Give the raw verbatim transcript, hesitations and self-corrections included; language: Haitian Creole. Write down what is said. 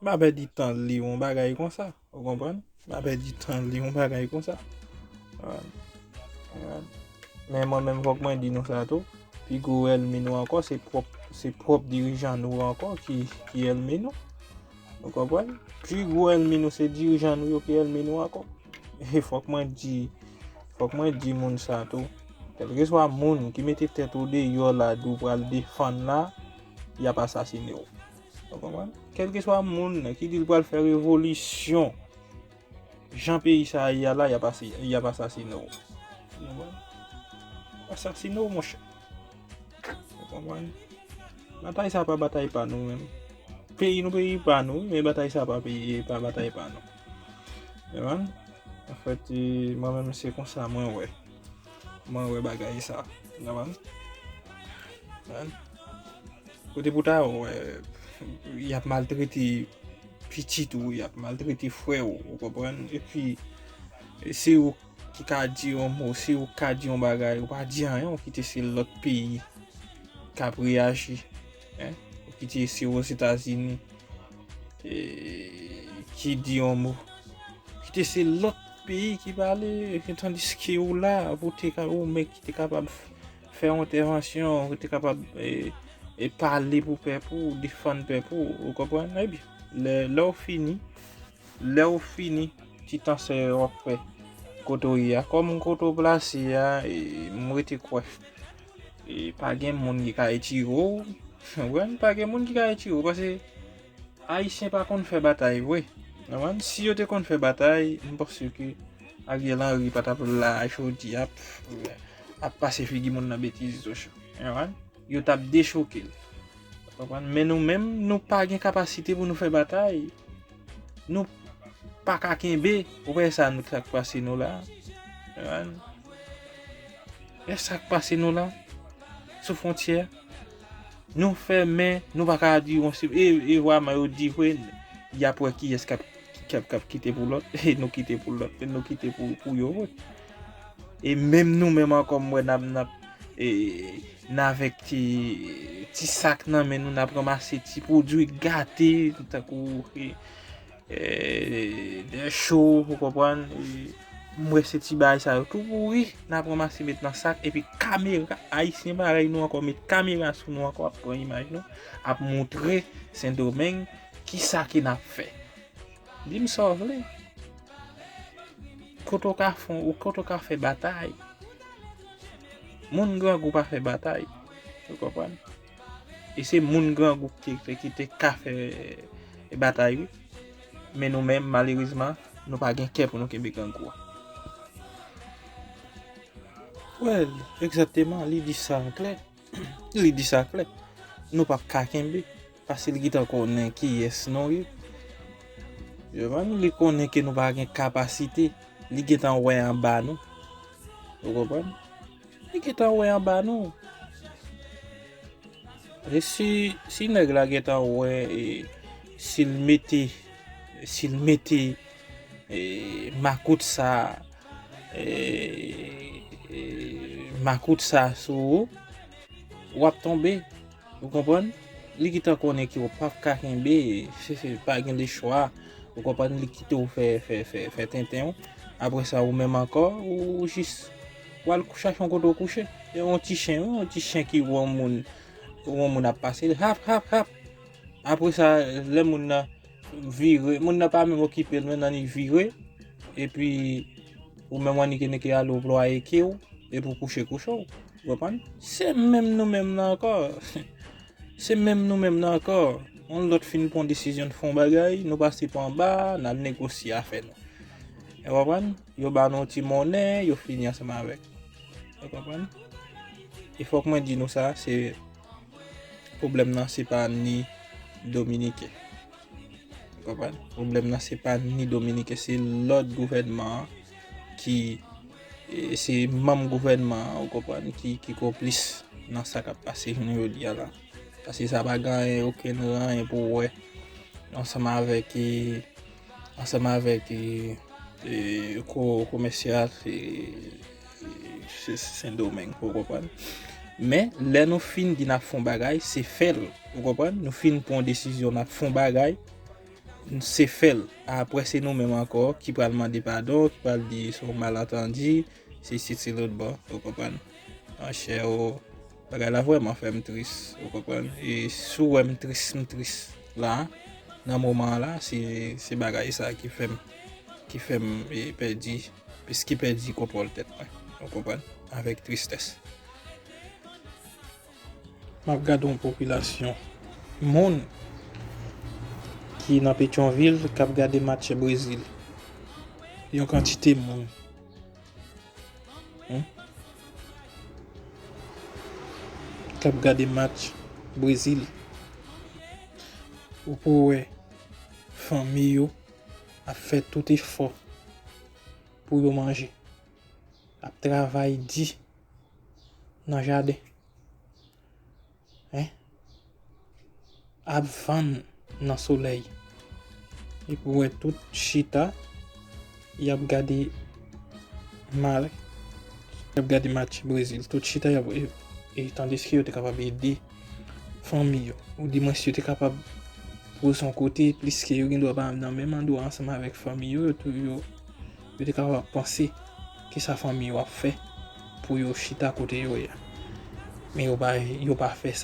M pa pèdi tan li yon bagay konsa, ou konprann? M pa pèdi tan li yon bagay konsa. Alright. Alright. Men mwen menm, fòk mwen di nou sa tou. Pi gwo ènmi nou ankò, se pwòp, se pwòp dirijan nou ankò ki, ki ènmi nou. Ou konprann? Pi gwo ènmi nou, se dirijan nou yo ki ènmi nou ankò. E fòk mwen di, fòk mwen di moun sa tou. Kèlkeswa moun ki mete tèt ou deyò la, di w pral defann la, y ap asasine w. Ou konprann? Kèlkeswa moun ki di l pral fè revolisyon, jan peyi sa a ye a la, y ap asi-, y ap asasine w. Ou konprann? Asasine w, monchè. Ou konprann? Batay sa pa batay pa nou menm. Peyi nou, peyi pa nou, men batay sa pa peyi, pa batay pa nou. Ou konprann? Anfèt, e, mwen menm, se konsa mwen wè. Mwen wè bagay sa. Ou konprann? Konprann? Kote pou ta wè, y ap maltrete pitit ou, y ap maltrete frè w, ou konprann? Epi, se ou ki ka di yon mo, se ou ki ka di yon bagay, ou pa di anyen, ou kite se lòt peyi k ap reyaji, en? Ou kite se Ozetazini, e, ki di yon mo. Kite se lòt peyi ki pale, tandiske ou la, pou te ka, ou menm ki te kapab fè yon entèvansyon, ou te kapab, e, e pale pou pèp ou, defann pèp ou, ou konprann? Ebyen, lè, lè w fini, lè w fini, ti tan sè w ap fè kote w ye a. Kòm kote w plase a, e, m rete kwè, e, pa gen moun ki ka retire w, ou konprann? Pa gen moun ki ka retire w, paske Ayisyen pa konn fè batay vre. Ou konprann? Si yo te konn fè batay, m panse ke Ariel Henry pa t ap la jodi a ap, ap pase figi moun nan betiz sou cho. Ou konprann? Yo t ap dechoke l. Ou konprann? Men nou menm, nou pa gen kapasite pou nou fè batay. Nou pa ka kenbe. Ou wè sa nou, sa k pase nou la? Ou konprann? Wè sa k pase nou la? Sou fwontyè. Nou fèmen, nou pa ka di yon sip. E, e vrèman, yo di vre, y ap wè kiyès k ap, k ap, k ap kite pou lòt. E nou kite pou lòt. E nou kite pou, pou yo vre. E menm nou menm ankò, m wè n ap, n ap, e, n avèk ti, ti sak nan men nou, n ap ranmase ti pwodui gate, tankou, e, e, dè cho, ou konprann? E, m wè se ti bagay sa yo tou pouri, n ap ranmase met nan sak, epi kamera, ayisyen parèy nou ankò, met kamera sou nou ankò, ap pran imaj nou, ap moutre Sendomeng kisa ke n ap fè. Di m sa w vle. Kote w ka fè, kote w ka fè batay. Moun grangou pa fè batay. Ou konprann? E se moun grangou ki, ki, ki te ka fè batay, wi. Men nou menm, malerezman, nou pa gen kè pou nou kenbe grangou a. Well, egzakteman, li di sa klè. Li di sa klè. Nou p ap ka kenbe. Paske li gentan konnen kiyès nou ye. Ou konprann? Li konnen ke nou pa gen kapasite. Li gentan wè anba nou. Ou konprann? Li gentan wè anba nou. E si, si nèg la gentan wè, e, si l mete, si l mete, e, makout sa, e, e, makout sa sou ou, w ap tonbe. Ou konprann? Li gentan konnen ke w p ap ka kenbe, se, se pa gen lechwa. Ou konprann? Li kite w fè, fè, fè, fè tenten w. Apre sa, ou menm ankò, ou jis pral kou-, chache yon kote w kouche. E yon ti chen, wi, yon ti chen ki wè yon moun, wè yon moun ap pase, l hap, hap, hap. Apre sa, lè moun nan vire, moun nan pa menm okipe l, men nan li vire. Epi, ou menm w annik neke ale w plwaye ke w, epi w kouche kouche w. Ou konprann? Se menm nou menm nan ankò. Se menm nou menm nan ankò. Yon lòt fin pran desizyon n fè yon bagay, nou pase pa anba, n al negosye afè nou. Ou konprann? Yo ba nou ti monnen, yo fini ansanm avèk. Ou konprann? E fòk mwen di nou sa, se pwoblèm nan se pa ni Dominiken. Ou konprann? Pwoblèm nan se pa ni Dominiken, se lòt gouvènman an ki, e, se manm gouvènman an, ou konprann, ki, ki konplis nan sa k ap pase jounen jodi a la. Paske sa pa gen anyen, okenn ranyen pou wè ansanm avèk, e, ansanm avèk, e, e, ko-, komèsyal, e, e, se Sendomeng, ou konprann. Men, lè nou fin di n ap fè yon bagay, se fè l, ou konprann. Nou fin pran yon desizyon, n ap fè yon bagay, se fè l. Apre, se nou menm ankò ki pral mande padon, ki pral di se yon malantandi, se isit, se lòtbò, ou konprann? Monchè, o, bagay la vrèman fè m tris, ou konprann? E si w wè m tris, m tris la, nan moman an la, se, se bagay sa ki fè m, ki fè m, e, pèdi, piski pèdi kontwòl tèt mwen, ou konprann? Avèk tristès. M ap gade yon popilasyon moun ki nan Petyonvil k ap gade match Brezil. Yon kantite moun. Hmm? K ap gade match Brezil. Ou pou wè fanmi yo ap fè tout efò pou yo manje. Ap travay di nan jaden. Hein? Ap vann nan solèy. Epi w wè tout chita, y ap gade mal, y ap gade match Brezil. Tout chita, y ap, e, e, tandiske yo te kapab ede fanmi yo. Ou di mwen si yo te kapab poze yon kote, pliske yo gen dwa pa nan menm andwa ansanm avèk fanmi yo, yo tou, yo, yo te kapab panse kisa fanmi yo ap fè pou yo chita kote yo ye a. Men yo pa, yo pa fè